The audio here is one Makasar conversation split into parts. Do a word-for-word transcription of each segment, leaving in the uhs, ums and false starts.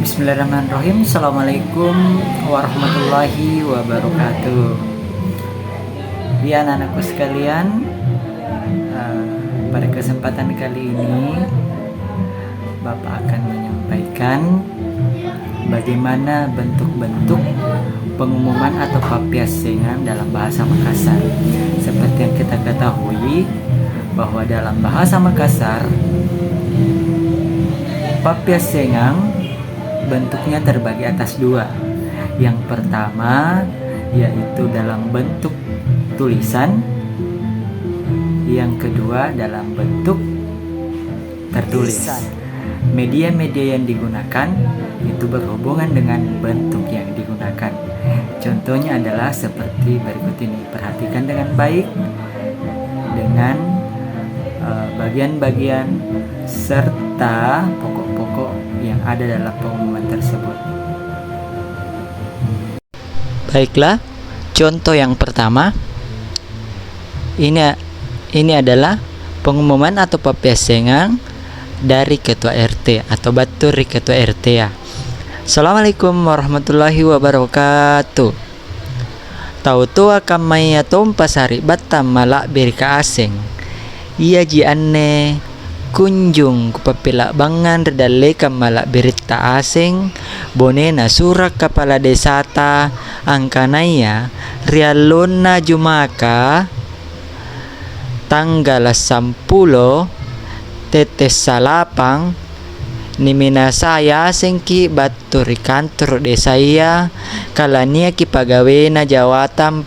Bismillahirrahmanirrahim. Assalamualaikum warahmatullahi wabarakatuh. Ya, anak-anakku sekalian, eh, pada kesempatan kali ini, Bapak akan menyampaikan bagaimana bentuk-bentuk pengumuman atau pappiassengang dalam bahasa Makassar. Seperti yang kita ketahui, bahwa dalam bahasa Makassar, pappiassengang bentuknya terbagi atas dua. Yang pertama, yaitu dalam bentuk tulisan. Yang kedua, dalam bentuk tertulis. Media-media yang digunakan itu berhubungan dengan bentuk yang digunakan. Contohnya adalah seperti berikut ini. Perhatikan dengan baik, dengan, eh, bagian-bagian serta pokok-pokok yang ada dalam pengumuman tersebut. Baiklah, contoh yang pertama, ini, ini adalah pengumuman atau pappiassengang dari ketua R T atau battu ri ketua R T-a. Assalamualaikum warahmatullahi wabarakatuh. Tau toa kammaya tompa sari'battang mala'birika aseng. Iaji anne kunjung kupappila'bangang ri dallekang mala'biritta aseng, bonena sura' kapala desata angkanaya ri allonna Jumaka, tanggala' sampulo tette' salapang, niminasai asengki' battu ri kantoro' desaya, kala niaki pagawena jawatang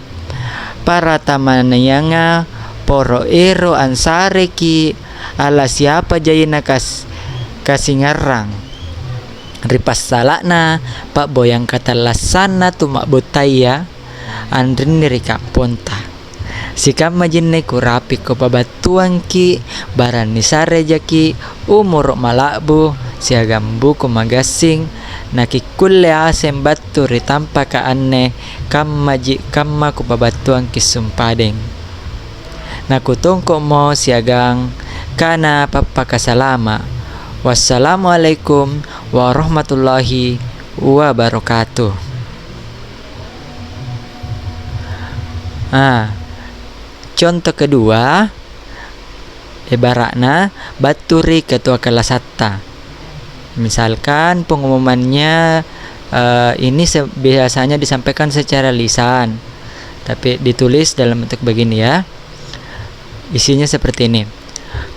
paratamanianga poro' ero' ansareki' ala siapa jaina kas-, kasingarrang ri passala'na pa'boyang katallassanna tu ma'buttaya anrinni ri kapponta. Sikamma jinne kurapi kupabattuangki', barang nisare jaki', umuru' mala'bu, siagang buku magassing, nakikkulle aseng battu ri tampaka anne, kammaji kamma kupabattuangki' sumpadeng. Nakutongko'mo siagang kana pappakasalama'. Wassalamualaikum warahmatullahi wabarakatuh. Ah, contoh kedua, ibara'na battu ri ketua kalasatta. Misalkan pengumumannya, eh, ini se-, biasanya disampaikan secara lisan, tapi ditulis dalam bentuk begini ya. Isinya seperti ini.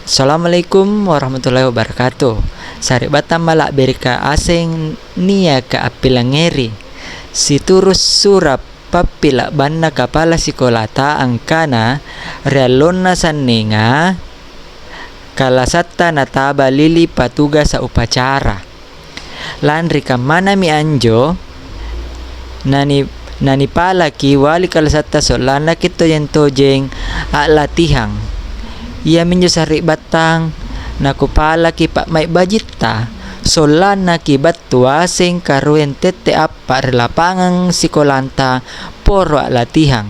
Assalamualaikum warahmatullahi wabarakatuh. Sari'battang mala'birika aseng niaka appilangngeri. Situru' sura' pappila'banna kapala sikolata angkana ri allonna sannenga kalasatta nataba lili patugasa' upacara. Lanri kammanami anjo, nani-, nanipalaki wali kalasatta sollanna ki' tojeng-tojeng a'latihang. Iaminjo sari'battang nakupalaki pa'mai' bajitta, sollannaki' battu aseng karueng tette' appa' ri lapangang sikolanta poro a'latihang.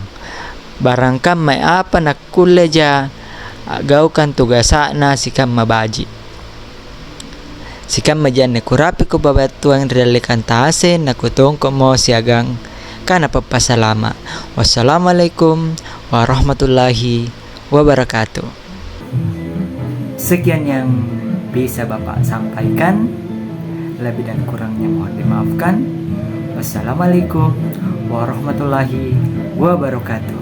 Barang kammai apa nakkulleja a'gaukang tugasa'na sikamma baji'. Sikammaji anne kurapi kupabattuang ri dallekanta aseng, nakutongko'mo siagang kana pappasalama'. Wassalamualaikum warahmatullahi wabarakatuh. Sekian yang bisa Bapak sampaikan. Lebih dan kurangnya mohon dimaafkan. Wassalamualaikum warahmatullahi wabarakatuh.